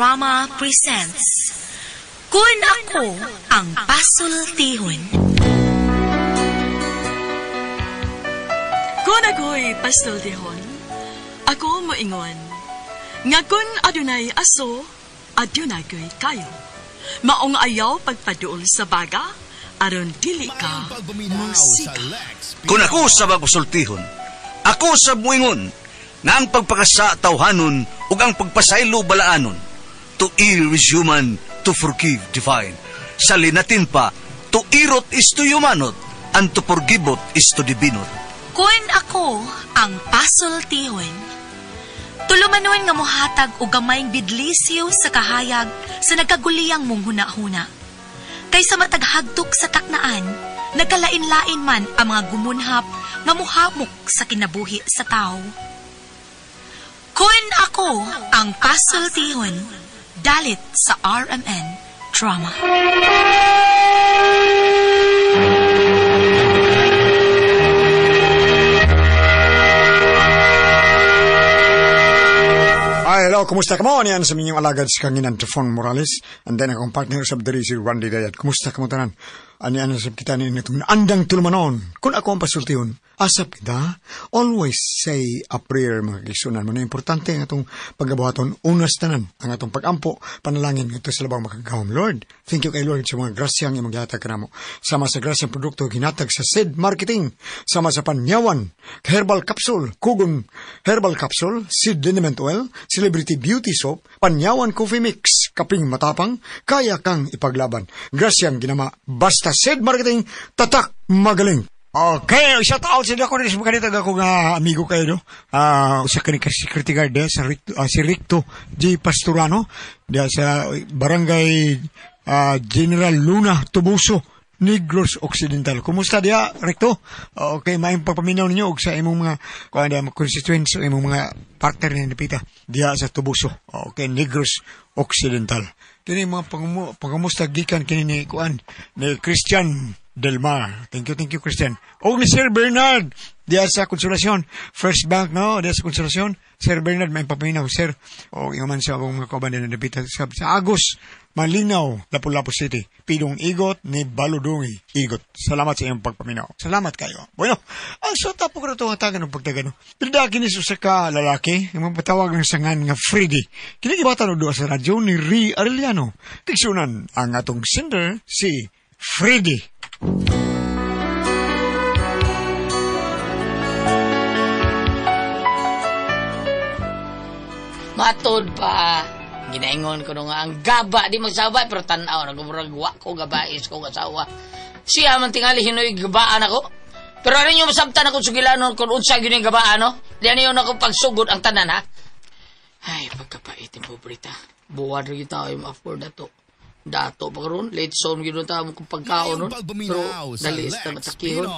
Drama presents Kun Ako Ang Pasultihon. Kun ako'y pasultihon, ako moingon, nga kun adunay aso, adunay ko'y kayo. Maong ayaw pagpaduol sa baga, aron dili ka musika. Kung ako sa magpasultihon, ako sa muingon, nga ang pagpakasa tawhanon ug ang pagpasaylo balaanon. To err is human, to forgive divine. Sa linatin pa, to irot is to humanot, and to forgiveot is to divinot. Kun ako ang pasultihon. Tulumanon nga mohatag og gamayng bidlisyo sa kahayag sa nagkaguliyang mong huna-huna. Kaysa mataghagtok sa taknaan, nagkalain-lain man ang mga gumunhap nga muhamok sa kinabuhi sa tao. Kun ako ang pasultihon, dalit sa RMN Drama. Ay, hello, kumusta ka mo? Niyan sa minyong alagad sa kanginan, Tefon Morales. And then akong partner sa diri si Randy Dayat. Kumusta ka mo tanan? Ani ano sab kita ni itong andang tulumanon. Kung ako ang pasultihon, asap kita, always say a prayer mga kigsunan mo na importante ang atong pagabuhaton, unas tanan, ang atong pagampo, panalangin ngadto sa labang makagahom. Lord, thank you kay Lord sa mga grasyang imong gihatag kanamo. Sama sa grasyang produkto ginatag sa Seed Marketing, sama sa Panyawan, Herbal Capsule, Kugon Herbal Capsule, Seed Liniment Oil, Celebrity Beauty Soap, Panyawan Coffee Mix, Kaping Matapang, kaya kang ipaglaban. Grasyang ginama, basta Seed Marketing, tatak magaling. Okay, shout out sa ako rin sa mga ako nga amigo kayo, no? Usa ka ni ka security guard sa Ricto, si Ricto G. Pastorano diya sa Barangay General Luna, Tubuso, Negros Occidental. Kumusta diya, Recto? Okay, maayong pagpaminaw ninyo og sa imong mga kuan diya, constituents o imong mga partner ni Nipita diya sa Tubuso. Okay, Negros Occidental. Kini mga pangamusta gikan kini ni kuan ni Christian Del Mar. Thank you, Christian. O ni Sir Bernard diya sa Consolacion. First Bank, no? Diya sa Consolacion. Sir Bernard, may papaminaw, sir. O ingon man sa akong mga kauban din napita sa Agos, Malinaw, Lapu-Lapu City. Pidong Igot ni Baludungi Igot. Salamat sa iyong pagpaminaw. Salamat kayo. Bueno, ang sota po ko na itong hatagan ng pagtagano. Pinadaki ni sa ka lalaki, yung mga patawag ng sangan nga Freddy. Kinigibatan o doon sa radyo ni Ri Arellano. Tigsunan ang atong sender, si Freddy. Matod pa, ginaingon ko nga ang gaba di magsabay, pero tanaw, nagumurag wa ko gabais ko asawa. Siya man tingali hinoy gabaan ako. Pero ano nyo masabtan ako sugilanon kung unsa gyud yung gabaan, no? Di ano yun ako pagsugod ang tanan, ha? Ay, pagkapait yung pobrita. Buwan rin tayo yung afford na to. Dato pa karon, late zone gyud ta mo kung pagkaon nun. Pero dali sa matakihon.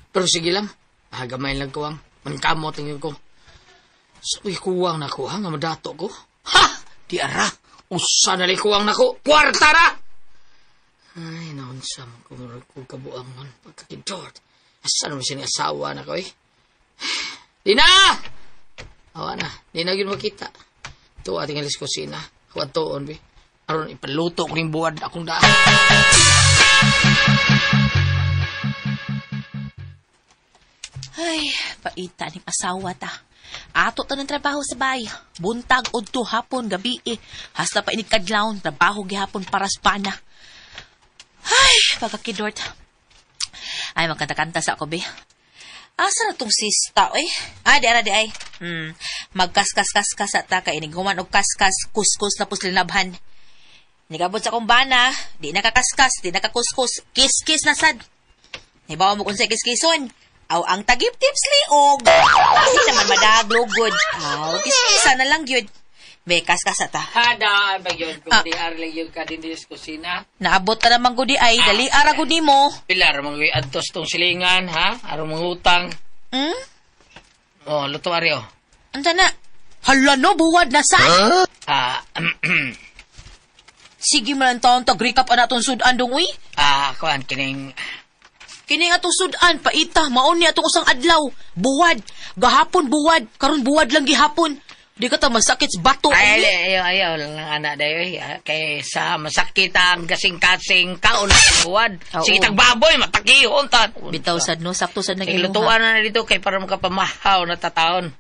Pero sige lang, gamay lang ko ang mankamot ang ko. So, kuwang na ko, ha? Nga madato ko. Ha! Di ara! Usa na kuwang na ko! Kwarta ra! Ay, naunsa mo kumurag ko kabuang man. Pagkakidort. Asa naman siya ni asawa na ko, eh? Di na! Awa na. Di na yun makita. Ito ating alis kusina. Huwag toon, be. Aron, ipaluto ko rin buwad akong daan. Ay, paita ning asawa ta. Ato ta ng trabaho sa bay. Buntag udto hapon gabi eh. Hasta pa inig kadlawon, trabaho gihapon para sa pana. Ay, pagkakidort. Ay, magkanta-kanta sa ako, be. Asa na tong sista, eh? Ay, di ara, di ay. Magkaskas-kaskas ta ka inig human og kaskas, kuskus na puslinabhan. Nigabot sa akong bana, di nakakaskas, di nakakuskus, kiss-kiss na sad. Hibaw mo kung sa kiss-kisson. Aw, ang tagip-tips liog. Hindi naman madaglugod. Aw, kiss-kissa na lang yun. May kaskas ta. Hada, ba yun? Kung di arling yun ka din sa kusina. Naabot ka naman gudi ay, dali ara gudi mo. Pilar, mga adtos tong silingan, ha? Araw mga utang. Hmm? Oh, luto ari, oh. Anta na? Hala no, buwad na sa. Huh? Sige man ang taon, tag-recap na itong sudan dong, uy. Kuan, kining... Kini nga itong sudan, paita, maon niya itong usang adlaw. Buwad, gahapon buwad, karon buwad lang gihapon. Di ka ta masakit sa bato. Ay, Ay, ay, ayaw, ayaw lang ang anak dayo eh. Ah, kay sa masakit ang kasing-kasing kaon ng buwad. Oo. Sige, tagbaboy, matakihon ta. Bitaw sad no, sakto sad nang Kay imuha. lutuan na na dito kay para makapamahaw na tataon.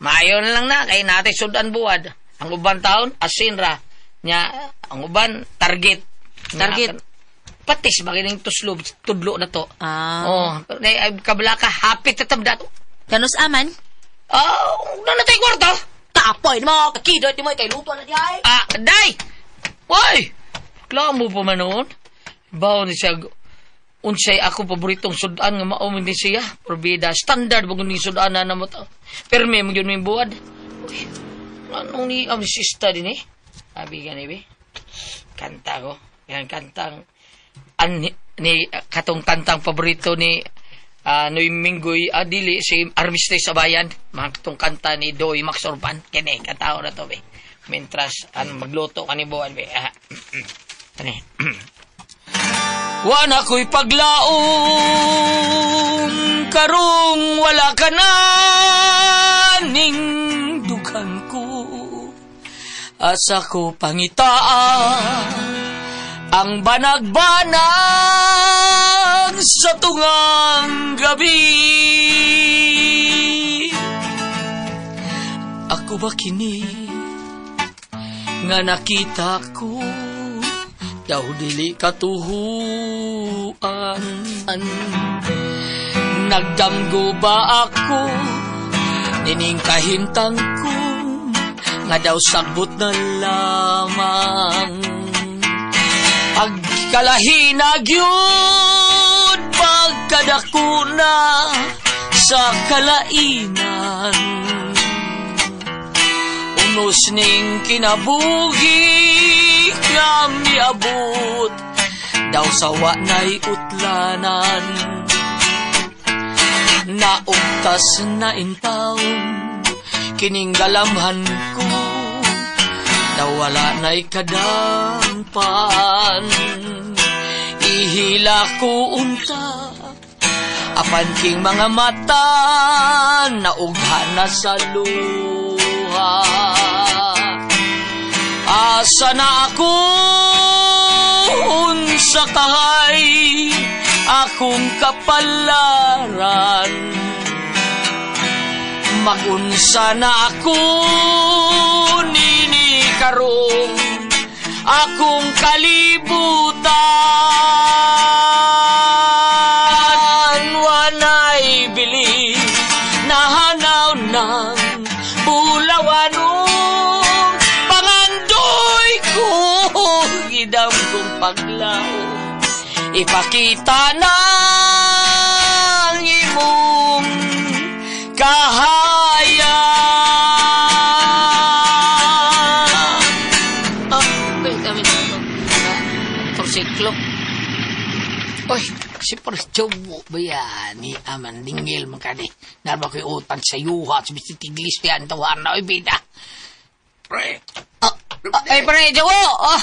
Maayo na lang na kay natay sudan buwad. Ang uban taon asin ra. Nya ang uban target. Nya, Target. Patis ba kining tuslob tudlo na to. Ah. Oh, ay, ay kabla ka hapit ta tabda to. Kanus aman? Oh, na natay kwarta. Kapoy mo, kakidot mo kay luto na di ay. Ah, day. Hoy! Klamo pa man noon. Bawo ni siya unsay ako paboritong sudan nga mao man din siya. Probida standard ba ni sudan na namo to. Perme mo gyud may buwad. Uy, anong ni am sista din eh? Abi gani be. Kanta ko. Yan kantang an, ni katong kantang paborito ni Noy Minggoy dili si Armistice sa bayan. Mga katong kanta ni Doy Max Urban. Kini kanta na to be. Mientras an magluto kani buwan be. Ah, Ani. Wana ko'y paglaom karong wala ka na ning dughan ko. Asa ko pangitaan ang banag-banag sa tungang gabi. Ako ba kini nga nakita ko daw dili katuhuan? Nagdamgo ba ako nining kahimtang ko nga daw sagbot na lamang? Pagkalahinag yun, pagkadako na sa kalainan, unos ning kinabuhi nga miabot daw sawa na'y utlanan. Naugtas na intawon kining galamhan ko, daw wala na'y kadampan. Ihila ko unta apan king mga mata naughana sa luha. Asa na ako unsa kahay akong kapalaran? Magunsa na ako nini karong akong kalibutan. Wanay bili nahanaw ng bulawanong pangandoy ko, gidam kong paglaom. Ipakita ng imong kahayag. Ah, wait a minute. Torsiklo. Oy, si Parchobo ba yan? Ni Aman Dingil man kani. Narba ko'y utang sa yuha at sa Tiglis yan. Tawaran na, oy, bida. Pre, Ay, pre, Jowo! Oh,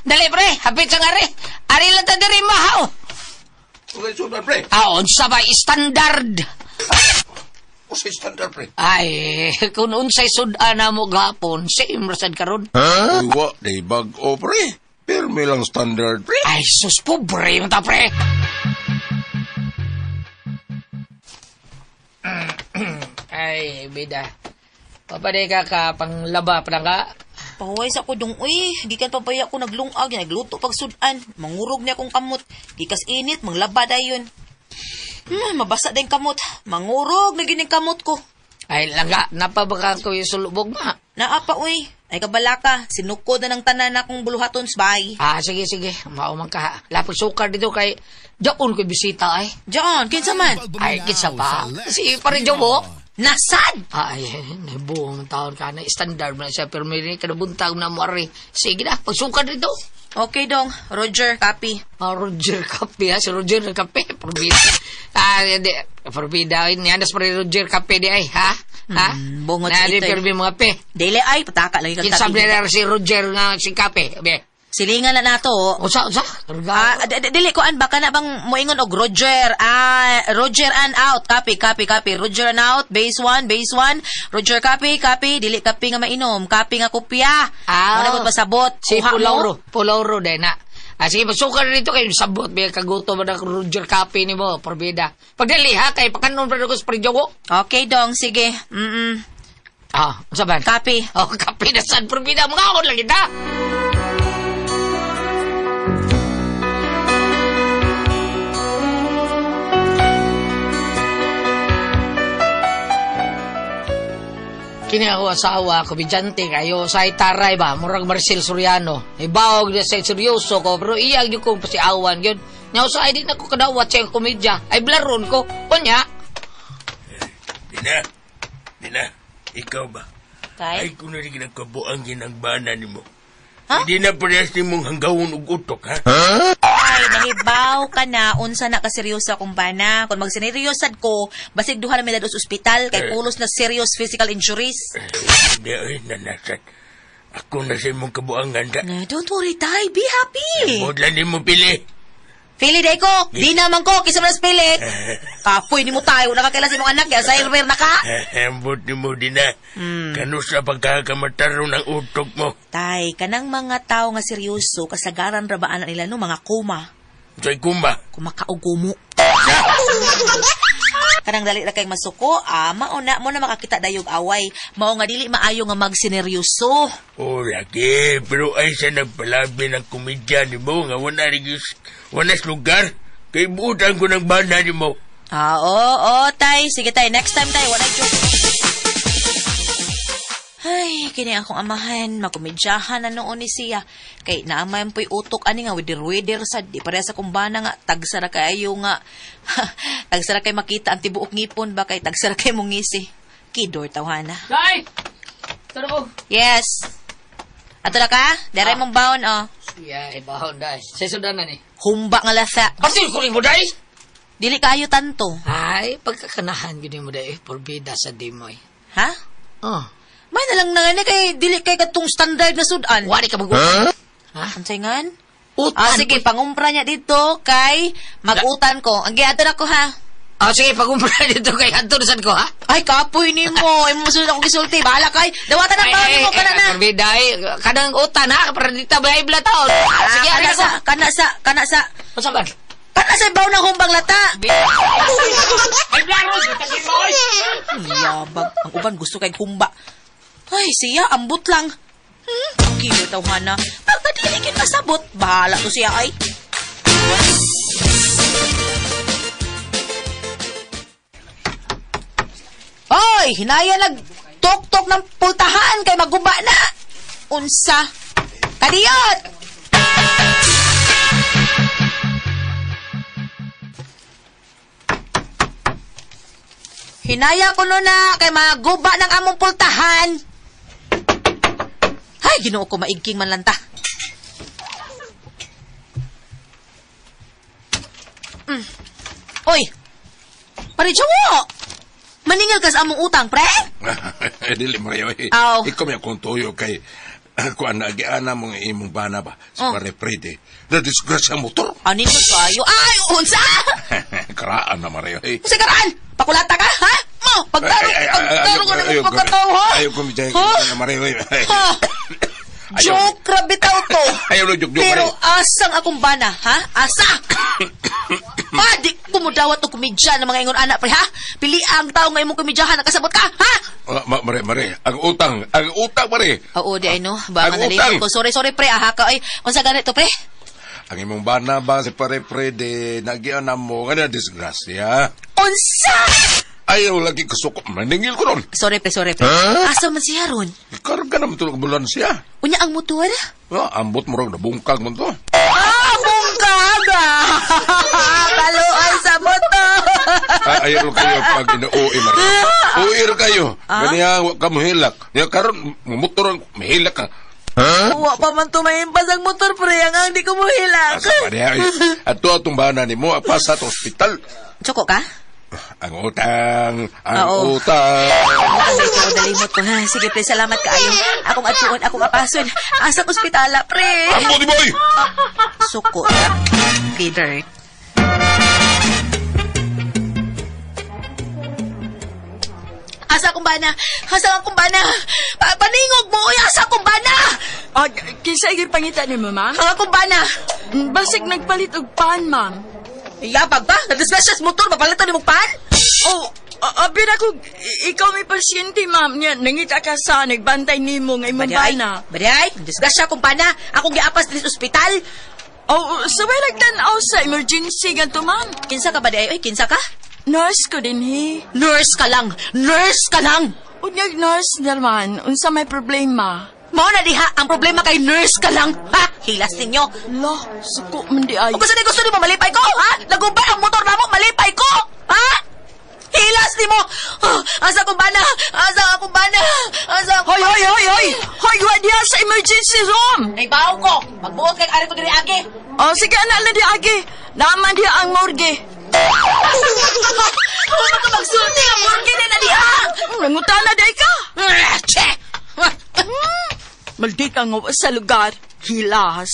dali, pre. Hapit sa nga, re. Ari lang ta diri, mahaw. okay, sudan, pre. Ah, unsa ba standard? Unsay standard, pre? Ay, kung unsay sudan na mo gahapon, same rasad karon. Huh? Uy, wa, day bag-o, pre. Pirmi lang standard, pre. Ay, sus, pobre mo ta, pre. Ay, bida. Papaday ka ka, panglaba pa lang ka. Pahuway sa ko dong uy, gikan pa baya ko naglungag, nagluto pag sudan, mangurog niya akong kamot, gikas init, manglaba dayon. Mabasa din kamot, mangurog na gini kamot ko. Ay, langga, napabaka ko yung sulubog ma. Naa pa uy, ay kabalaka, sinukod na ng tanan akong buluhaton sa bahay. Ah, sige, sige, maumang ka. Lapag sukar dito kay jaon ko bisita ay. John, kinsa man? Ay, kinsa pa? Si pare Jobo. Nasad! Ay, nabuong taon ka na. Standard man siya. Pero may kanabuntag na mo, ari. Sige na, pagsukar dito. Okay dong, Roger, copy. Ah, Roger Kape, ha? Si Roger Kape, Probida. Ah, di, Probida. Nianas pa rin Roger Kape di ay, ha? Ha? Bungot Na, sa di, ito'y. pero may mga pe. Dili ay, pataka lagi kang Kinsa tabi. na si Roger nga si Kape. Be. Silingan na nato. Usa, usa. Ah, dili ko an baka na bang moingon og Roger. Ah, Roger and out. Copy, copy, copy. Roger and out. Base 1, base 1. Roger copy, copy. Dili kape nga mainom, kape nga kopya. Ah. Mo na pasabot. Si Kuha mo. Pulauro. Pulauro din na. Ah, sige, pasukan na dito kayo. Sabot, may kaguto mo na Roger Kape ni mo, porbida. Pagdali ha, kay pakanon pa ko sa Pridyogo. Okay, dong, sige. Mm. Ah, unsa ba? Copy. Oh, kape na sad, porbida. Mga ako lang kita. Kini ako asawa, komedyante kayo, sa taray ba, murag Marcel Soriano. Ibawag na sa seryoso ko, pero iyag yun kong pasiawan yun. Nya sa ay di na ko kadawat siya komedya. Ay blaron ko. Unya, Dina, Dina, ikaw ba? Tay? Ay, kung na rin nagkabuang ginagbana ni mo. Ha? Hindi na parehas ni mong hanggawon og utok, ha? Ay, nahibaw ka na. Unsa na ka seryoso akong bana. Kung magsineryosad ko, basig duha na mi sa ospital kay pulos na serious physical injuries. Hindi, ay, nanasat. Ako na sa imong kabuangan, ta. Na, don't worry, tay. Be happy. Budlan ni mo pili. Pili day ko. Di naman ko. Kisa mo na sa pilit. Kapoy ni mo tayo. Nakakaila sa imong anak. Kaya sa irwer na ka. Ambot ni mo, Dina. Kano sa pagkakamataro ng utok mo? Tay, kanang mga tao nga seryoso, kasagaran ra ba anak nila no, mga koma. Sa kumba. Kumakaog-gumo. Kanang dali ra kay masuko, ah, mao na mo na makakita dayog away. Mao nga dili maayo nga magsineryoso. Oh, lagi. Pero ay sa nagpalabi ng komedya ni mo nga wala rin wala sa lugar. Kay buutan ko ng bana ni mo. Ah, oo, oo, tay. Sige tay, next time tay, wala joke. Ay, kini akong amahan, makomedyahan na noon ni siya. Kay naamayan po'y utok ani nga, wider-wider sad. Di pareha sa kumbana nga, tagsara kayo nga. Tagsara kay makita ang tibuok ngipon ba kay tagsara kay mong ngisi. Kidor tawhana. Day! Tara ko. Yes. Ato na ka? Dere mong baon, oh. Yeah, ibahon, day. Sa sudan na ni. Humba nga lasa. Pasil ko rin mo, day! Dili kayo tanto. Ay, pagkakanahan yun mo, day. Porbida sa dimoy. Ha? Oh. May na lang na nga ni kay dili kay katong standard na sudan. Wari ka mag-utan. Ha? Unsay ngan? Utan. Ah, sige, pangumpra niya dito kay mag-utan ko. Ang giadto na ko ha. Ah, sige, pagumpra dito kay Anton sad ko, ha? Ay, kapoy ni mo. Imo masunod ako gisulti. Bahala kay. Dawatan na baon nimo kana na. Porbida, ay. Kanang utan, ha? Para dito, may ibla taon. Ah, Sige, kana ano sa, kana sa, kana sa. Unsa ba? Kana sa baon ng humbang lata. Ay, blaro! Yabag. Ang uban gusto kay humba. Ay, siya, ambot lang. Kilo tawhana. Pagkadili kin masabot, bahala to siya ay. Hoy, hinaya nag tok-tok ng pultahan kay maguba na. Unsa? Kadiyot! Hinaya ko no na kay maguba ng among pultahan. Ay, Ginoo ko maigking man lang ta. Oy. Pare Jowo. Maningil ka sa among utang, pre? Dili mo rin. Aw. Ikaw may akong tuyo kay kuan na giana mong imong bana ba si Oh. Pare Freddy. Na disgrasya ang motor. Anin mo kayo? Ay, unsa? Karaan na Mario. Eh. Unsa karaan? Pakulata ka, ha? Mo, pagtaro, pagtaro ko nimo pagkataw, ha? Ayaw ko mitay Ha? na Mario. Ha? Joke, grabe tao to. Ayaw na joke, joke, Pero Mario. asang akong bana, ha? Asa? Ah, di ko mo dawat og komedya ng mga ingon anak, pre, ha? Pili ang tao nga imong komedyahan, nakasabot ka, ha? Mare, Mare, ang utang, Mare. Oo, di ay no. Baka Ang nalimot utang. ko. Sorry, sorry, pre, aha ka. Ay, unsa ganito, pre? Ang imong bana ba si Pare Freddy, nagiana mo nga na disgrasya. Unsa? Ayaw lagi kasuko, maningil ko ron. Sorry, pre, sorry, pre. Asa man siya ron? Karga naman tulog bulan siya. Unya ang motor? Ah, ambot mo rin, nabungkag mo to. Ah, bungkaga! Kaluoy sa motor! Ah, ayaw kayo pag ina-uwi, Mare. Uwi ra kayo. Ganiya, wa ka mahilak. Niya, karon motor ang mahilak ka. Wa pa man tumahimpas ang motor, pre. Ang di ko muhilak. Asa pa niya. Ato atong bana ni mo, pa sa ospital. Tsoko ka? Ang utang, ang Oo. utang. Ang ito, dalimot ko ha. Sige, pre, salamat kaayo. Akong adtuon, akong apason. Asa ospitala, pre. Ang body boy! Suko na. Leader. Asa akong bana? Asa akong bana? Paningog mo, uy! Asa akong bana? Kinsa gipangita nimo, ma'am? Ang akong bana! Basig nagpalit og pan, ma'am. Yabag ba? Nadisgrasya sa motor, mapalitan ni mong pan? Oh, abi na ko, ikaw may pasyente, ma'am. Nya, nangita ka sa nagbantay nimo nga imong bana. Baday, nadisgrasya akong bana. Akong giapas din sa ospital. Oh, sabay nagtan-aw sa emergency ganto, ma'am. Kinsa ka ba, day? Oy, kinsa ka? Nurse ko din, he. Nurse ka lang! Nurse ka lang! Unyag nurse naman, unsa may problema? Mao na diha, ang problema kay nurse ka lang, ha? Hilas ninyo. Lo, suko man di ay. Kung gusto ni gusto nimo malipay ko, ha? Nagubay ang motor namo, malipay ko, ha? Hilas nimo. Oh, asa akong bana? Asa akong bana? Asa akong Hoy, hoy, hoy, hoy! Hoy, wa diha sa emergency room! Naibaw ko. Magbuot kay ari ko diri agi. Oh, sige, ana na di agi. Naaman diha ang morgue. Huwag ka magsulti ang morgue na diha. Nangutana di ka. Che! Maldita nga wa sa lugar. Hilas.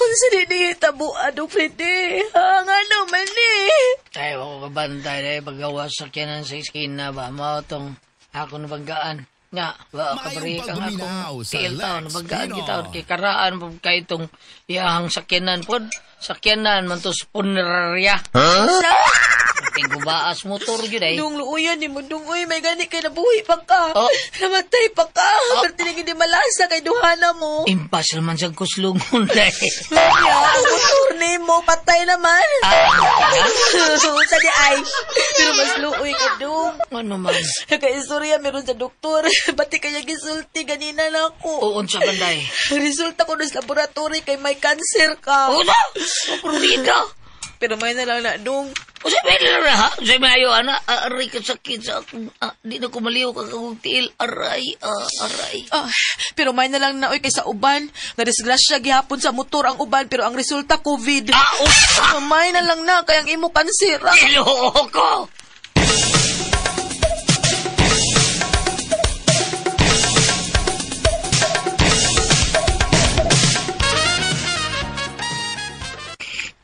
Unsa ni nihitabo ano, Freddy? Ha, nga naman eh. Ay, ako kabantay na paggawa sa sakyanan sa iskina ba? Mao tong ako nabanggaan. Nga, wa Maayong kabarik ang pagduminaw akong sa tiil taon. Lex Nabanggaan Pino. kita kay karaan po kay itong iyahang sakyanan pod. Sakyanan man to sa puneraria. Sa? Kay gubaas motor yun ay. Nung luuyan ni mo, dung, uy, may gani kay nabuhi pa ka. Oh. Namatay pa ka. Pero tinigin di malasa kay duhana mo. Impas naman sa kuslungon na eh. Ya, ang motor ni mo, patay naman. Sa di ay. Pero mas luoy ka, dung. Ano man? Nakaistorya meron sa doktor. Pati kaya gisulti, ganina na ako. Uon sa banday. Resulta ko sa laboratory kay may cancer ka. Oo na! Prurida! Pero may na lang na, dung. O sa may na ha? Sa may ayaw, ana, aray ka sakit sa akong, di na kumaliw ka akong tiil. Aray, aray. Pero may na lang na, oy, kay sa uban. Nadisgrasya gihapon sa motor ang uban, pero ang resulta, COVID. May na lang na, kaya ang imo kanser. Ginoo ko!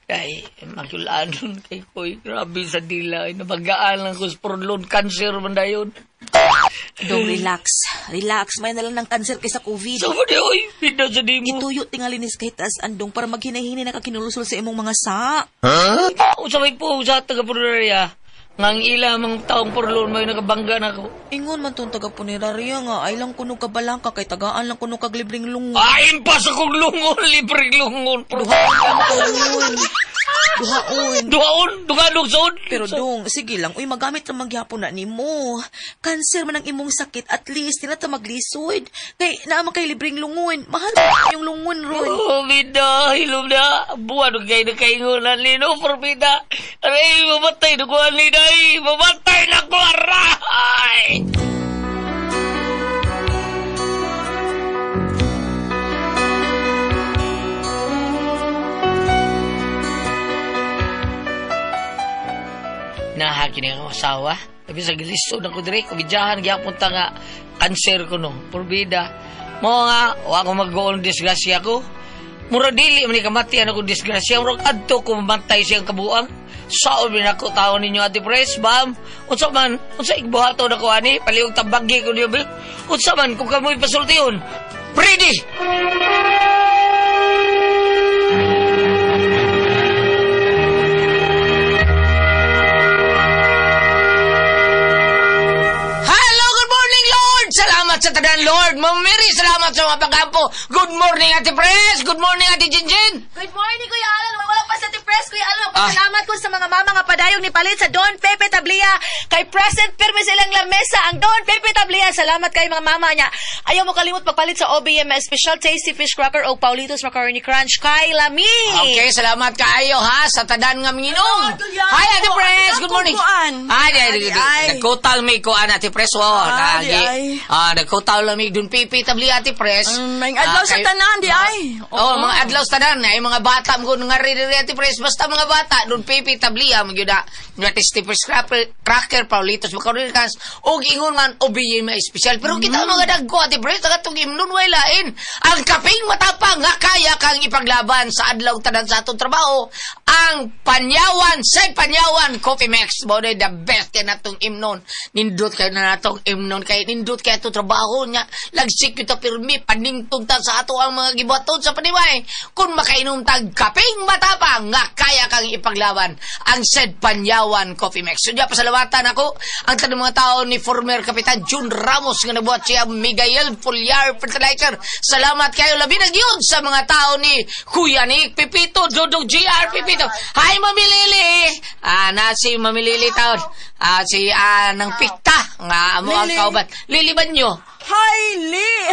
Ay, makulanon kay Koy. Grabe sa dila. Ay, nabagaan lang ko sa prolon. Cancer man dayon. Dong, relax. Relax. May na lang ng cancer kaysa COVID. So, di, oy. Pinda sa di mo. Ituyo tingali ni kahit taas andong para maghinahini na kakinulusol sa imong mga sa. Huh? Sa may po, sa taga-puneraria. Ngang ila mga taong prolon may nakabangga na ako. Ingon man tong taga-puneraria nga. Ay lang kuno kabalangka kay tagaan lang kuno kag libreng lungon. Ay, impas akong lungon. Libreng lungon. Duhaon. Duhaon. Duhaon? Duhaon, duhaon. Pero dong, sige lang. Uy, magamit na magyapon na nimo. Cancer man ang imong sakit. At least, di na ta maglisod. Kay, naama kay libreng lungon. Mahal yung lungon, Ron. Oh, bida, hilom na. Buwan kay nakaingunan ni no, forbida. Aray, mamatay na ko, alinay. Mamatay na ko, aray! Nahaki niya akong asawa. Sabi sa gilisod ako dire, kubidyahan, gyapon ta nga kanser ko no, forbida. Mo nga, wa ko mag-goon disgrasya ko. Mura dili man ni kamatian ako disgrasya, murag adto ko mamantay siyang kabuang. Saon min ako taon ninyo Ate Pres, bam. Unsa man, unsa igbuhaton ako ani, palihog tabagi ko niyo. Unsa man kung kamoy pasultihon. Ready! Hello, good morning, Lord! Salamat sa tanan, Lord! Ma'am Mary, salamat sa mga pagkampo! Good morning, Ate Pres! Good morning, Ate Jinjin! Good morning, Kuya Alan. Wala pa sa Ate Pres, Kuya Alan. Pasalamat ko sa mga mama nga padayong ni palit sa Don Pepe Tablia. Kay present pirmi silang lamesa ang Don Pepe Tablia. Tabliya, salamat kay mga mama niya. Ayaw mo kalimot pagpalit sa OBM Special Tasty Fish Cracker o Paulitos Macaroni Crunch kay Lami. Okay, salamat kaayo ha sa tanan nga minginom. Hello, Hi, Ate Pres. Ako, Good morning. kuan. Ay, di, di, di. Ay. Nagkutal may kuan, Ate Pres. Oh, Ah, di, nagi. ay. Ah, nagkutal lang may dun pipi tabli, Ate Pres. May adlaw sa tanan, di ay. Oh, mga adlaw sa tanan ay mga bata mo nga rin Ate Pres. Basta mga bata dun pipi tabli ah magyud na nga tasty fish cracker, Paulitos Macaroni Crunch og ingon man OBM may espesyal. Pero kita mga dagko, Ate Pres, katong imnon way lain. Ang kaping matapang nga kaya kang ipaglaban sa adlaw tanan sa atong trabaho, ang Panyawan sa Panyawan Coffee Mix mo the best kay natong imnon. Nindot kay na natong imnon kay nindot kay atong trabaho niya. Lagsik kita pirmi paningtong ta sa ato ang mga gibuhaton sa paniway. Kung makainom tag kaping matapang nga kaya kang ipaglaban ang said Panyawan Coffee Mix. So, diya pasalamatan ako ang tanang mga tao ni former Kapitan June Ramos nga nabuhat siya Miguel Fulyar Fertilizer. Salamat kayo labi na gyud sa mga tao ni Kuya Nick Pipito, Dodong GR Pipito. Hi, Mami Lili. Ah, na si Mami Lili taon. Ah, si nang pikta nga amo ang Lili. kauban. Lili Banyo. Hi, Lee!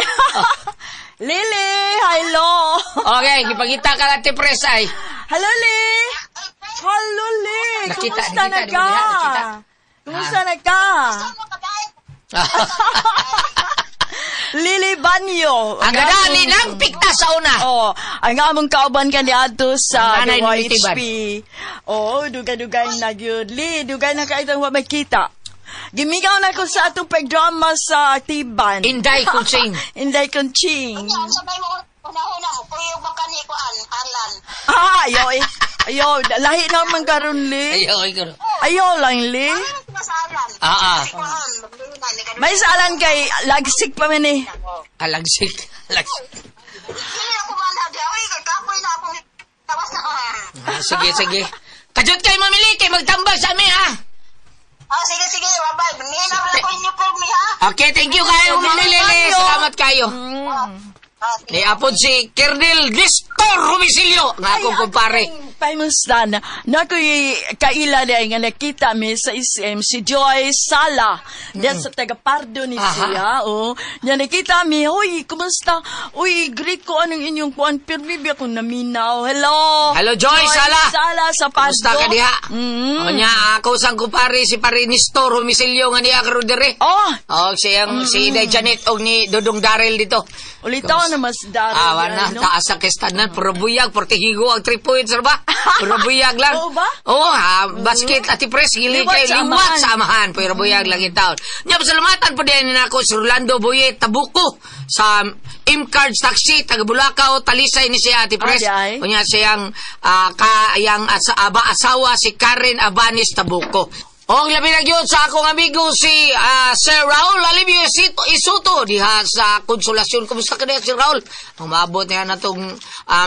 Lily! Hello! Okay, gipangita ka Ate Pres ay. Hello, Lee! Hello, Lee! Nakita, Kumusta na nakita, di ka? mo diha, nakita. Kumusta na ka? Lily Banyo. Ang gadali ng pikta sa una. Oh, ang among kauban ka niadto sa Ang nanay ni YHP. Oo, dugay-dugay na gyud. Lee, dugay na kayo wa makita. Gimigaw na ko sa atong pagdrama sa Tiban. Inday Kunching. Inday Kunching. Sabay mo, una-una mo, kuyog mo kani ko an, alan. Ah, ayaw eh. Ayaw, lahi naman karon Lee. Ayaw, ayaw. Ayaw lang, Lee. Masalan. Ah, ah. Kuan, magluna ni May salan kay lagsik pa man eh. Alagsik. Alagsik. Dili ako man di oy kay kapoy na akong tawas na. Ah, sige, sige. Kajot kay mamili kay magtambag sa amin ha. Ah, sige sige, bye-bye. Nina wala ko inyo permi ha. Okay, thank you kayo, Mami Lili. Salamat kayo. Ah, sige. Ni apod si Kernel Nestor Rumisilio nga akong kumpare. Pahimuslan, na ko'y kaila na nga nakita mi sa SM, si Joy Sala. Diyan sa taga-Pardo ni siya. Oh. Nga nakita mi, huy, kumusta? Uy, greet ko anong inyong kuan. Pirmi ba akong naminaw. Hello! Hello, Joy Sala. Sala sa Pardo. Kumusta ka diha? Mm. O niya, ako sang kumpare si pare Nestor Rumisilio nga niya karon diri. Oh, O siyang si Inday Janet og ni Dudong Darrell dito. ulitaw na mas daro. Ah, wala no? taas ang kestanan, puro buyag, portihigo ang 3 points ra ba? Puro buyag lang. Oo ba? Oo, ha, basket Ate Pres, gili Liwat kay sa liwat amahan. sa amahan, pero buyag lang taon. Nya pasalamatan po din nako si Rolando Boyet Tabuco sa M-Cards Taxi taga Bulacau, Talisay ni siya Ate Pres. Ah, di ay. Unya siyang ka, aba, asawa si Karen Abanis Tabuco. Og labi na gyud sa akong amigo si Sir Raul Alibio Isuto diha sa Konsolasyon. Kumusta ka diha, Sir Raul? Umabot niya na tong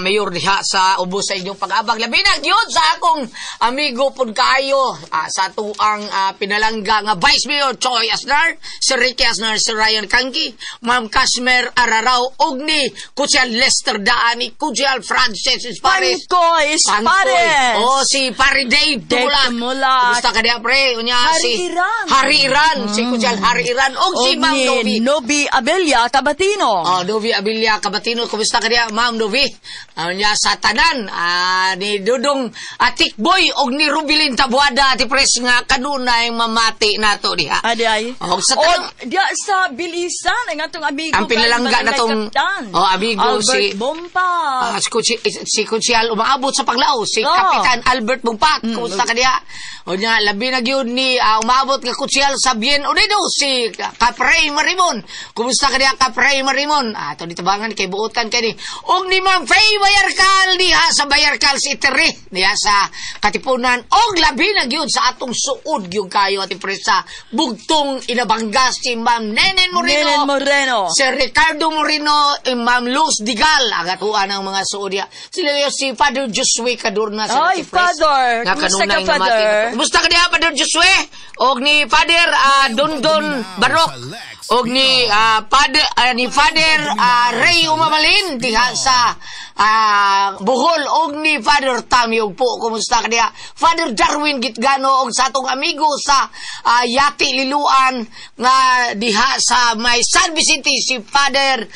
mayor diha sa ubos sa inyong pag-abang. Labi na gyud sa akong amigo pud kaayo sa tuang pinalangga nga Vice Mayor Choi Asnar, Sir Ricky Asnar, Sir Ryan Kanki, Ma'am Kashmer Araraw og ni Kutsal Lester Daani, Kutsal Francis Espares. Pangkoy Espares. Oh, si Pare Dave Dave Tumulak. Tumulak. Kumusta ka diha, pre? Unya, Hari si Iran. Hari Iran. Si Kutsal Hari Iran. Og si Og Ma'am ni Novi. Novi Abella Cabatino. Oh, Novi Abilia Cabatino, kumusta ka diha, Ma'am Novi? Unya sa tanan, ni Dudong Atikboy og ni Rubilin Tabuada Ate Pres nga kanunay mamati nato diha. Adi ay. Og sa O, tanang diya sa Bilisan, ang atong amigo Ang pinalangga kay na tong- Barangay Kaptan. Oh, amigo Albert si- Bompa. Si Kunsyal umaabot sa paglao, si Oh. Kapitan Albert Bumpak, kumusta ka diha? O niya, labi na gyud ni umaabot nga Kunsyal sa Bien Unido, si Kapray Marimon. Kumusta ka diha, Kapray Marimon? Ah, ito ditabangan kay buotan kay ni. Og ni Ma'am Faye Bayarkal diha sa Bayarkal si Tere, diha sa Katipunan. Og labi na gyud sa atong suod gyud kayo ati presa bugtong inabangga si Ma'am Nenen Moreno. Nenen Moreno. Si Ricardo Moreno, Ma'am Luz Digal, ang atuan ng mga suod diha. Sila yun, si Father Josue Cadorna. Sa Ay, Ate Pres. Father. Nga Kumusta ka, kanunay Father? namati na to. Kumusta ka diha, Father Josue? Josue og ni Father Dondon Barok og ni Father ni Father Ray Umamalin diha sa Bohol og ni Father Tommy og po, kumusta ka diha, Father Darwin Gitgano, og sa atong amigo sa Yati Liluan nga diha sa may San Vicente, si Father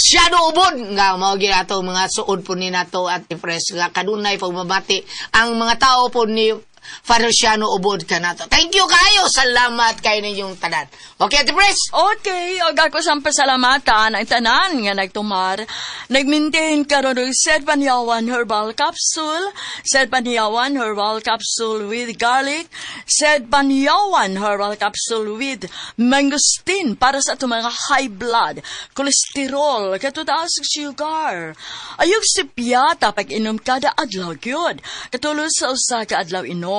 Siano Ubod, nga mao gyud ato mga suod po ni nato at Pres nga kanunay pagmamati ang mga tao po ni Father Siano Ubod kanato. Thank you kayo. Salamat kayo ninyong tanan. Okay, Ate Pres? Okay, og ako sang pasalamatan ang tanan nga nagtumar. Nag-maintain karon og Sed Panyawan Herbal Capsule, Sed Panyawan Herbal Capsule with garlic, Sed Panyawan Herbal Capsule with mangosteen para sa atong mga high blood, cholesterol, katutaas og sugar. Ayog sipyata pag inom kada adlaw gyud. Katulo sa usa ka adlaw inom.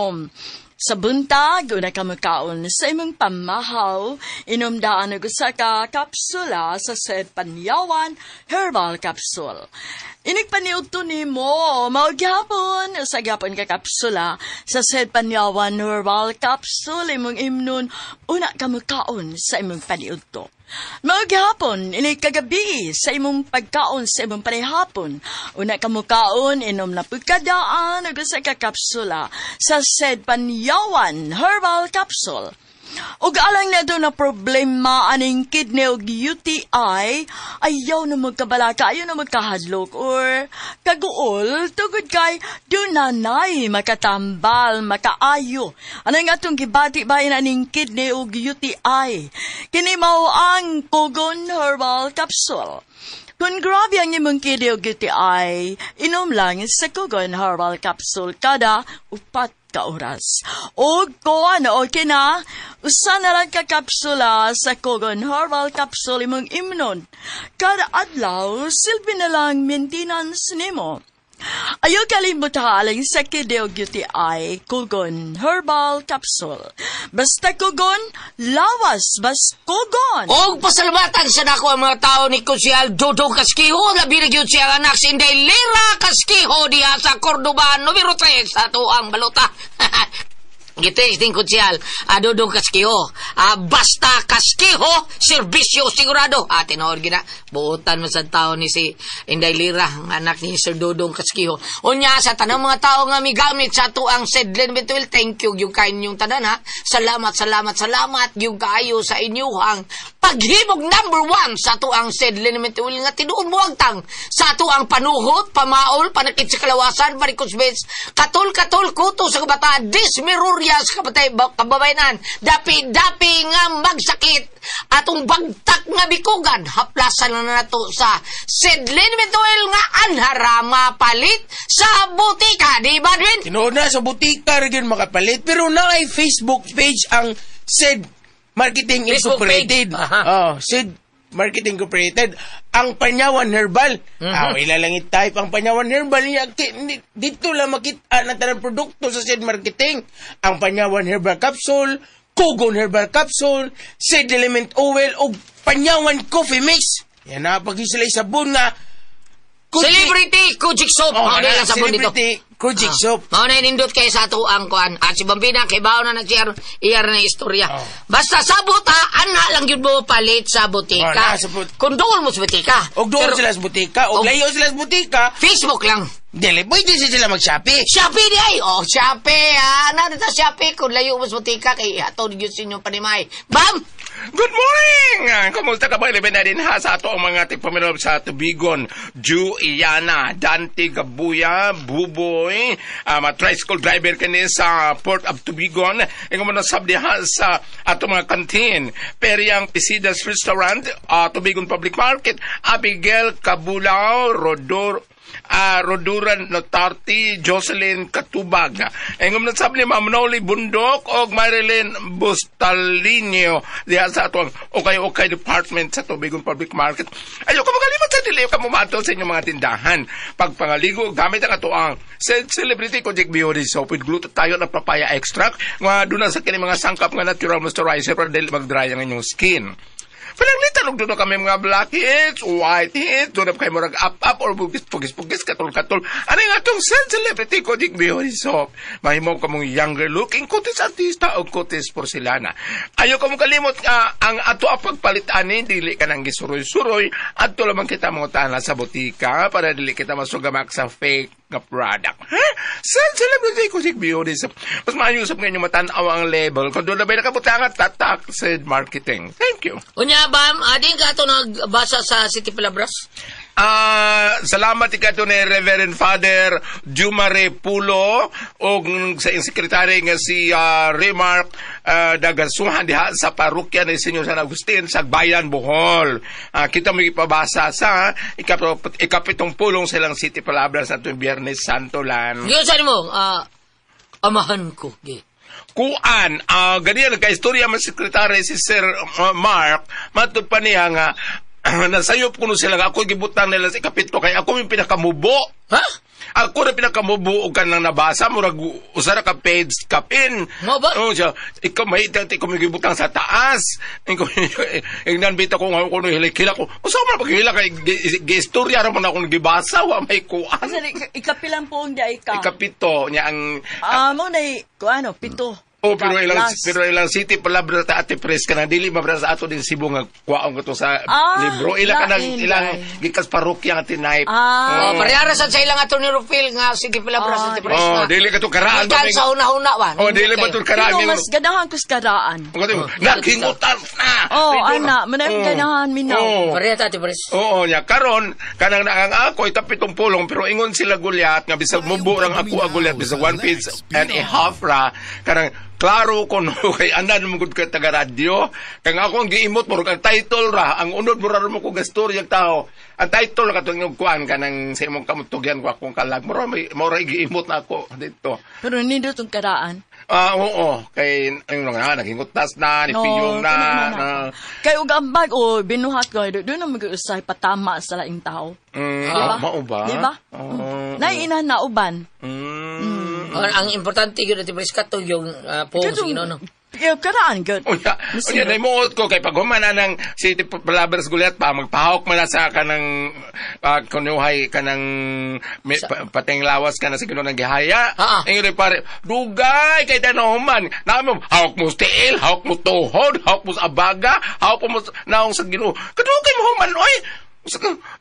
Sa buntag, una ka makaon sa imong pamahaw, inom daan og usa ka kapsula sa Sed Panyawan Herbal Capsule. Inig paniudto nimo, mao gyapon, usa gyapon ka kapsula sa Sed Panyawan Herbal Capsule imong imnon una ka makaon sa imong paniudto. Mao gyapon, inig kagabi sa imong pagkaon sa imong panihapon. Una ka mukaon, inom na pud kadaan og usa ka kapsula sa Sed Panyawan Herbal Capsule. Ug alang na doon na problema aning kidney og UTI, ayaw na magkabalaka, ayaw na magkahadlok or kaguol, tugod kay dunanay makatambal, makaayo. Ano nga itong gibati ba aning kidney og UTI? Kini mao ang Kogon Herbal Capsule. Kung grabe ang imong kidney og UTI, inom lang sa Kogon Herbal Capsule kada 4 ka oras. O kuan okay na, usa na lang ka kapsula sa Kogon Herbal Capsule imong imnon. Kada adlaw, silbi na lang maintenance nimo. Ayaw kalimutan sa kidney og UTI, Kogon Herbal Capsule. Basta Kogon, lawas, bas Kogon. Og pasalamatan sa nako ang mga tao ni Konsyal Dodo Kaskiho, labi na gyud siyang anak si Inday Lira Kaskiho diha sa Cordoba numero 3 sa atuang balota. Gites din Konsyal Dodo Kaskiho. Basta Kaskiho, serbisyo sigurado. Tinuod gina, buotan man sa tao ni si Inday Lira, ang anak ni Sir Dodong Kaskiho. Unya sa tanang mga tao nga migamit sa atuang Sedlen Betuel, thank you gyud kay inyong tanan ha. Salamat, salamat, salamat gyud kaayo sa inyuhang paghimog number 1 sa atuang Sedlen Betuel nga tinuod mo agtang sa atuang panuhot, pamaol, panakit sa kalawasan, varicose veins, katul-katul, kuto sa kabataan, dismerurya sa kababayanan, dapi-dapi nga magsakit, atong bagtak nga bikugan, haplasan na nato sa Sedlen Betuel nga anhara mapalit sa butika, di ba, Dwin? Tinuod na, sa butika rin makapalit, pero na ay Facebook page ang Sed Marketing Incorporated. Oh, Sed Marketing Incorporated. Ang Panyawan Herbal. Mm-hmm. Ilalang i-type ang Panyawan Herbal. Dito lang makita na tanang produkto sa Sed Marketing. Ang Panyawan Herbal Capsule, Kogon Herbal Capsule, Sed Element Oil, o Panyawan Coffee Mix. Yan na, pag sila sabon nga. Celebrity Kujik Soap. Oh, na, sabon dito. Celebrity Kujik Soap. Mao na nindot kay sa ato ang kuan. At si Bambina kay bawo na nag-share iyar na istorya. Oh. Basta sa buta, ana lang gyud mo palit sa butika. Oh, kung dool mo sa butika. Og dool sila sa butika, og layo sila sa butika. Facebook lang. Dili, pwede sila mag-Shopee. Shopee di ay. Oh, Shopee. Ah, na dito Shopee kung layo mo sa butika kay hatod gyud sa inyong panimay. Bam! Good morning! Kumusta ka ba? Ilabi na din ha sa ato ang mga tigpamilog sa Tubigon. Ju Iana, Dante Gabuya, Buboy, tricycle driver kini sa Port of Tubigon. Ingo mo nasab diha sa ato mga kantin. Periang Pisidas Restaurant, Tubigon Public Market, Abigail Cabulao, Rodor, Roduran Notarti, Jocelyn Katubag. Engom nasab ni Ma'am Noli Bundok og Marilyn Bustalinio diha sa atong Okay Department sa Tubigon Public Market. Ayo ka magalimot sa dili ka mumato sa inyong mga tindahan. Pagpangaligo gamit ang atoang Celebrity Kojik Beauty Soap with glutathione at papaya extract nga duna sa kini mga sangkap nga natural moisturizer para dili mag-dry ang inyong skin. Pananglitan og doon kami mga blackheads, whiteheads, doon na kayo murag up-up or bugis-pugis-pugis, katol-katol. Ano nga itong Said Celebrity Kojic Beauty Soap? Mahimo ka mong younger looking kutis artista o kutis porcelana. Ayaw ka mong kalimot nga ang ato ang pagpalit ani, dili ka nang gisuroy-suroy, adto lamang kita mangutana sa botika para dili kita masugamak sa fake nga product. Ha? Said Celebrity Kojic Beauty Soap. Mas maayo sa ngayon matanaw ang label. Kung doon na ba'y nakabutangan, tatak Said Marketing. Thank you. Unya, Bam, adin ka ato nagbasa sa City Palabras? Salamat ikato ni Reverend Father Jumare Pulo o sa iyong sekretary nga si Remark Dagasuhan diha sa parokya ni Senyor San Agustin sa Bayan Bohol. Kita mo ipabasa sa ikapitong pulong silang City Palabras sa tuwing Biyernes Santo lan. Giyon sa mo, amahan ko. Kuan, ganyan nagka-istorya man sekretary si Sir Mark, matud pa niya nga nasayop kuno sila nga ako gibutang nila sa ikapito kay ako yung pinakamubo. Ha? Ako na pinakamubo og kanang nabasa murag usa ra ka page kapin. Mo ba? Oh, siya, ikaw may ikaw may gibutang sa taas. Ingnan bitaw ko nga kuno hilak ko. Usa man paghila kay giistorya ra man akong gibasa wa may kuan. Ikapilang po ang di ka. Ikapito niya ang mo na kuano pito. Oh, pero ilang City Palabra ta Ate Pres ka na dili mabra sa ato din Cebu nga kuwaon ko to sa libro. Ila ka nang ilang gikas parokya nga tinype. Oh, parehara sad sa ilang ato ni Rufil nga City Palabra Ate Pres. Oh, dili ka to karaan. Gikan sa una-una ba. Oh, dili ba to karaan. Pero mas ganahan ko sa karaan. Naghingutan na. Oh, ana, manay ganahan minaw. Pareha ta Ate Pres. Oo, nya karon kanang naang ako itapitong pulong pero ingon sila Gulyat nga bisag mubo rang ako Gulyat bisag 1 page and a half ra kanang klaro ko no kay anan mo gud ka taga radyo kang ako ang giimot mo ang title ra ang unod mo ra mo ko gastorya tao ang title ra katong imong kuan kanang sa imong kamutugyan ko akong kalag mo ra giimot na ako dito pero nindot tong karaan. Oo kay ang nga naghingutas na ni piyong na kay og ang bag o binuhat ko doon na mag-usay patama sa laing tao. Diba? Mao ba? Diba? Naiina na uban. Ang importante yun at kato yung poong sa Ginoo, no? Karaan, good. Unya, naimuot ko kay pag humana ng City Palabras Gulyat pa, magpahawk man na sa kanang kunuhay, kanang pating lawas ka na sa Ginoo ng gihaya. Ingin pare, dugay kay tanahuman. Naamo, hawak mo sa tiil, hawak mo tuhod, hawak mo sa abaga, hawak mo naong sa Ginoo. Kadugay mo human, oy!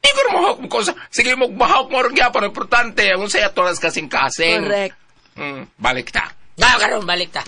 Igor mo hawak mo ko. Sige mo, mahawak mo rin gyapon. Importante, ang saya toras kasing-kasing. Correct. Balik ta. Karon balik ta.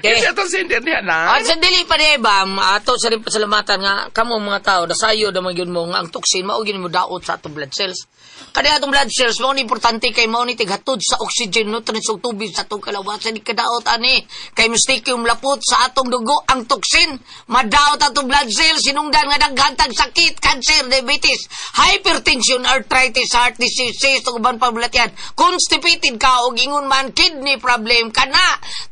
Okay. Kasi ato sender niya na. At sa dili pa niya, Bam, ato sa rin pasalamatan nga kamo mga tao nasayo naman yun mo nga ang toxin mao gyud mo daot sa atong blood cells. Kani atong blood cells mao ni importante kay mao ni tighatod sa oxygen, nutrients ug tubig sa atong kalawasan. Di kadaot ani kay mistake yung lapot sa atong dugo ang toxin, madaot atong blood cells sinungdan nga daghan tag sakit, cancer, diabetes, hypertension, arthritis, heart disease, ug uban pa bulatian. Constipated ka og ingon man kidney problem kana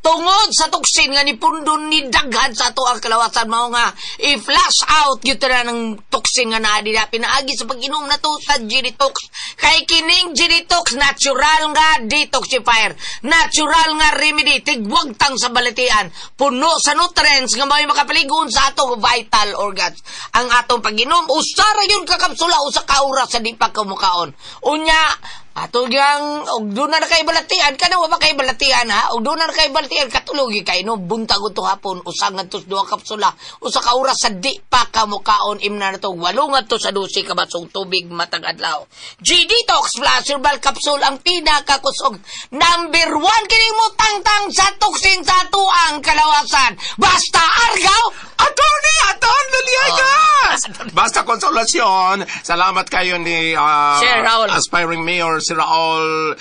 tungod sa toxin nga nipundon ni daghan sa ato ang kalawasan mao nga i-flush out gyud tanan ng toxin nga naa dira pinaagi sa pag-inom na to sa Genetox. Kay kining Genetox natural nga detoxifier, natural nga remedy tigwagtang sa balatian, puno sa nutrients nga mao'y makapaligon sa atong vital organs. Ang atong pag-inom usa ra gyud ka kapsula usa ka oras sa di pa kumukaon. Unya ato yang og doon na kay balatian kana wa ba kay balatian ha og doon na kay balatian katulogi kay no buntag udto hapon usa ngadto sa duha kapsula usa ka oras sa di pa ka mukaon imna nato 8 ngadto sa 12 ka basong tubig matag adlaw. G Detox Plus Herbal Capsule ang pinakakusog number 1 kini mo tangtang sa toxin sa tuang kalawasan. Basta argaw Attorney Aton Villegas. Basta konsolasyon. Salamat kayo ni Sir Raul. Aspiring Mayor Sir Raul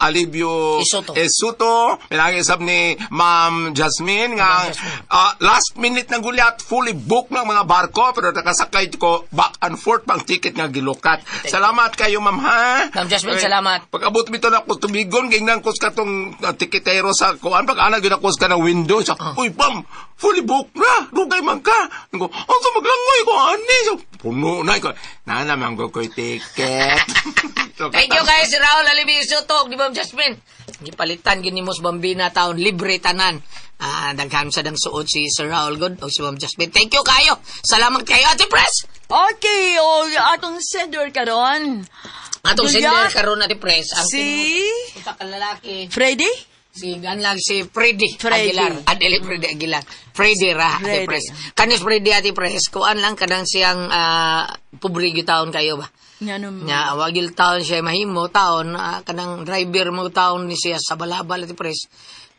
Alibio Esuto. Pinag-isap ni Ma'am Jasmine nga last minute ng Gulyat, fully booked ng mga barko pero nakasakay ko back and forth pang ticket nga gilukat. Salamat kayo ma'am ha. Ma'am Jasmine, salamat. Pag abot mito na ko tubigon gingnan ko sa katong tiketero sa kuan pag ana gyud ako sa kanang window sa uy bam fully booked na dugay man ka. Ngo unsa maglangoy ko ani so, puno na ko na naman ko koy ticket. Thank you guys, Raul Alibio Soto, di Ma'am Jasmine. Gipalitan gyud nimo sa Bambina taon libre tanan. Daghan sa dang suod si Sir Raul God o si Ma'am Jasmine. Thank you kayo. Salamat kayo, Ate Pres. Okay, o atong sender karon. Atong Julia? sender karon, Ate Pres, ang Si usa ka lalaki. Freddy? Si ganlag si Freddy, Freddy. Aguilar. Adeli Freddy Aguilar. Freddy ra, Ate Freddy. Pres. Kanis Freddy, Ate Pres, kuan lang kanang siyang pobre gyud taon kayo ba? Ngano? Nya wagil taon siya mahimo taon kanang driver mo taon ni siya sa balabal, Ate Pres.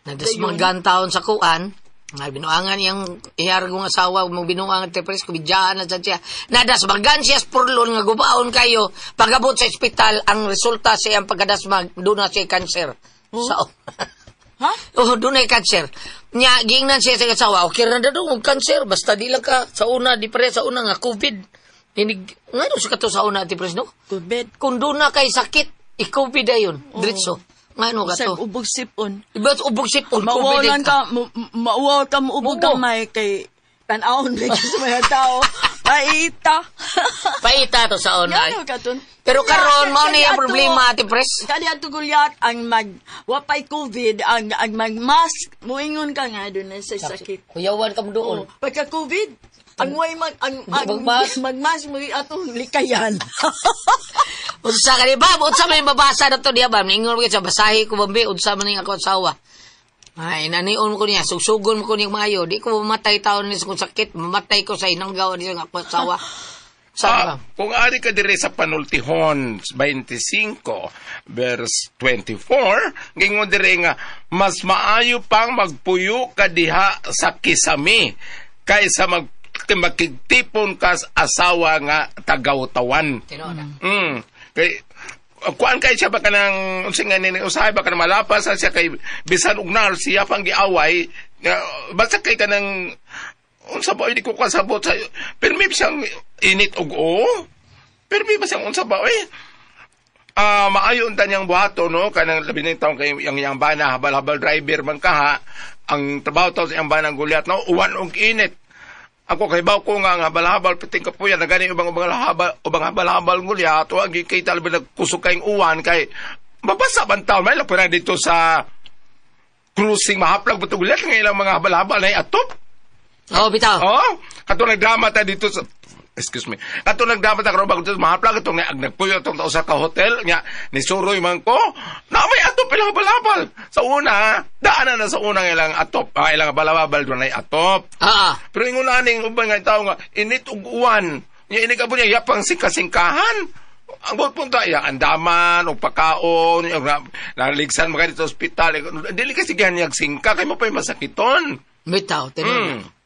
Nadasmagan taon sa kuan. Nga binuangan iyang iyargong asawa mo binuangan, Ate Pres, kubidyaan na sad siya. Nadasmagan siya sa purlon nga gubaon kayo. Pagabot sa ospital ang resulta sa iyang pagkadasmag doon na siya cancer. Oh. Sa Ha? Oh, doon ay cancer. Nya, giingnan siya sa asawa, okay na daw og cancer, basta di lang ka sa una, di pre sa una nga COVID. Inig, nga sa kato sa una, Ate Pres, no? COVID. Kung doon na kay sakit, i-COVID ayon, oh. Diretso. Nga ano ka Sa to? ubog sipon. Iba ubog sipon, COVID Mauwalan ka, mauwaw ka, muubog Mubo. kamay kay tan-awon lagi sa mga tao. Paita. Paita to sa una. Ngano ka tun? Pero karon mao na Kani yung ato- problema, Ate Pres. Kani ato gulyat ang mag wapay COVID ang mag-mask muingon ka nga doon na sa sakit. Kuyawan ka mo doon. Oh, pagka COVID ang way mag ang, ang Magmask? magmask mo atong likayan. Unsa ka ni Bab? Unsa may mabasa na to niya, Bab? Ningon mo sa basahi ko, Bambi. Unsa man ning ako asawa. Ay, nanion ko niya. Sugsugon ko niya maayo. Di ko mamatay taon ni kung sakit. Mamatay ko sa inanggaw niya ako asawa. Sa ba? Kung ari ka dire sa Panultihon 25 verse 24, gingon dire nga mas maayo pang magpuyo ka diha sa kisami kaysa makigtipon ka sa asawa nga tagawtawan. Tinuod na. Kay kuan kay siya ba kanang unsa nga nini usahay ba kanang malapas siya kay bisan og nar siya pang giaway nga, basta kay kanang unsa ba hindi ko kasabot sa pirmi siyang init og o pirmi ba siyang unsa ba oy maayo unta niyang buhato no kanang labi ning taon kay yang yang bana habal-habal driver man kaha ang trabaho taon sa iyang bana gulyat no uwan og init. Ako kay baw ko nga ang habal-habal piting kapuya na gani ubang ubang habal ubang habal-habal ngulyat wa gi kay talbe nagkusog kayong uwan kay mabasa man taon may lapo na dito sa cruising mahaplag buto gulyat nga ilang mga habal-habal na atop. Oh, bitaw. Oh, kato nagdrama ta dito sa excuse me. Kato nagdrama ta karon bago dito mahaplag itong nga nagpuyo itong tao sa ka hotel nga ni suroy man ko. Na may atop ilang habal-habal. Sa una, daan na sa una nga ilang atop, ilang habal-habal doon ay atop. Ah, Pero ingon aning uban nga tao nga init ug uwan. Nya ini ka niya yapang singka-singkahan. Ang buot punta ya andaman o pagkaon, yung naligsan mga dito sa ospital. Dili kasi ganyan singka kay mo pa'y masakiton. Bitaw, tinuod.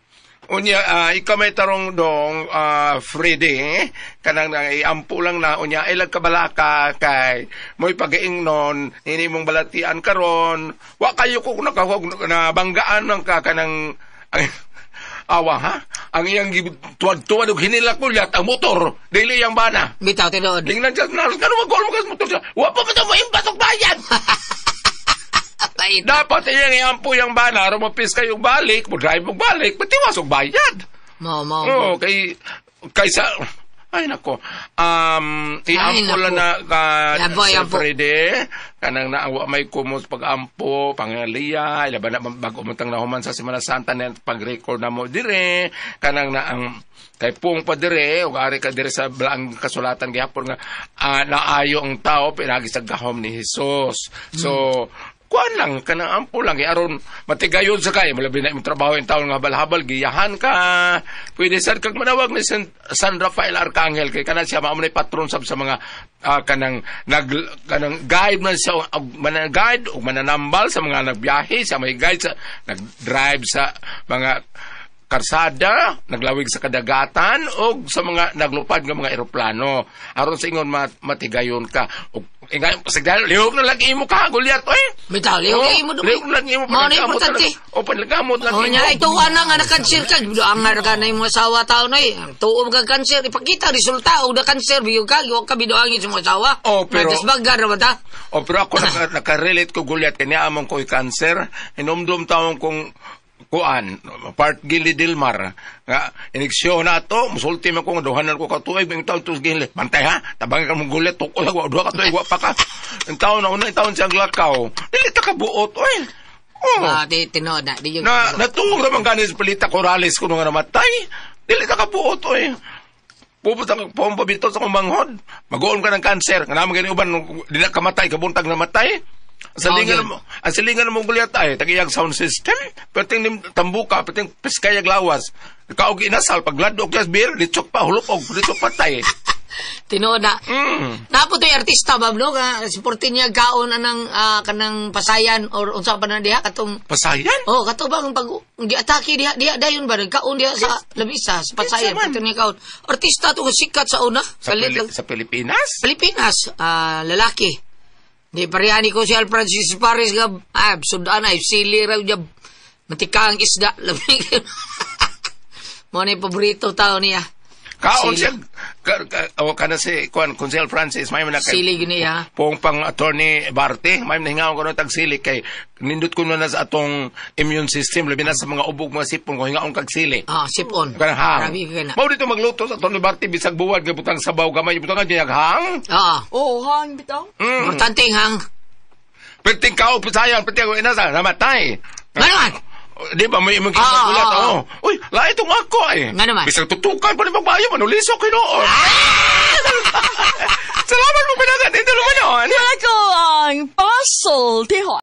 Unya, ikaw may tarong dong, Freddy, kanang nang iampo lang na, unya, ilag kabalaka kay mo'y pagaingnon, ini mong balatian karon, wa kayo ko nakahog na banggaan man ka kanang, ang, awa ha? Ang iyang tuwad-tuwad og hinila kulyat ang motor, dili yang bana. Bitaw, tinuod. Tingnan siya, naros ka naman, mo kas motor siya. Wa pa ba mo impasok bayan? Dapat iyang iampo yung bana, aron mapis kayong balik, mo drive mo balik, patiwas og bayad. Mo. Oo, kay kaysa ay nako. Iampo lang na ka Yampo, Sir. Freddy, kanang naawa may kumos pag-ampo, pangaliya, ilaban na bago mo tang nahuman sa Semana Santa na pag-record na mo dire, kanang na ang kay pung pa dire, ug ari ka dire sa blaang kasulatan gihapon nga naayo ang tao pinagi sa gahom ni Jesus. So, kuan lang kanang ampo lang kay aron matigayon sa kay malabi na imong trabaho yung taon nga habal-habal giyahan ka pwede sad kag manawag ni San Rafael Arcangel kay kana siya mao man patron sab sa mga kanang nag kanang guide man siya og manang-guide og mananambal sa mga nagbiyahe siya may guide sa nag-drive sa mga karsada, naglawig sa kadagatan o sa mga naglupad nga mga eroplano. Aron sa ingon matigayon ka. Og ingay sigdal lihok na lang imo ka gulyat oy. Bitaw, lihok Oh, imo doon. Lihok lang imo Mao na importante. O panlagamot lang Oh, imo. nya ito ana nga na-cancer ka. Ang nga ka na imong asawa tao na eh. Tuo ka cancer, ipakita resulta og na cancer biyog ka, wa ka biduangin sa imong asawa. Oh, pero- Nadasbagan ra ba ta? O pero ako naka-relate ko gulyat kanya among ko'y cancer. Hinumdum taon kong kuan part gili Dilmar nga iniksyon na to musulti man ko nga duhanan ko katuig ing taon tus gili bantay ha tabangin ka mong gulyat tukol wa duha ka tuig wa pa ka ang taon na una taon siyang lakaw dili ta kabuot oy. Oh. Ah, di tinuod na. Di yun. Na natuog naman gani si Pilita Corrales kuno nga namatay. Dili ta kabuot oy. Pupot ang pompa bito sa kumanghod. Maguon ka ng kanser. Nga naman gani uban di na kamatay kabuntag namatay. Ang silingan Oh, mo, ang silingan mo gulyat ay tagiyag sound system. Perting nim tambuka, perting piskayag lawas. Kaog inasal pagladok yas beer, litsok pa hulupog, litsok patay. Tinuod na. Napo to'y artista ba no nga suportin niya kaon anang kanang pasayan or unsa pa na diha katong Pasayan? Oh, kato bang pag giatake diha diha dayon ba nagkaon diha sa lamisa sa pasayan Kinsa man? pati niya kaon. Artista to sikat sa una. Sa, Kalit lang. sa Pilipinas? Pilipinas, lalaki. Di parehani ko si Al Francis Paris nga sudan ay sili raw niya matika ang isda. Labi kayo. Mo ni paborito tao niya. Kaon Sili. siya o kana si kuan Consel Francis may man na kay Sili gini ha. Pong pang attorney Barte, may nahingaon ko ng tagsili kay nindot ko na sa atong immune system labi na sa mga ubog mga sipon ko hingaon kag sili. Ah, sipon. Kanang hang. Grabe ka na. Mao dito magluto sa attorney Barte bisag buwad kay butang sabaw gamay butang niya hang. Ah, Oh, hang bitaw. Importante hang. Perting kao pisayan, perting ako inasa namatay. Nga naman. Di ba may imong Ah, kinagulat ah, oh. Uy, lahi itong ako eh. Nga naman. Bisag tutukan pa ni magbayo manulisok hinuon. Salamat mo pinagat dito naman. Ako ang pasultihon.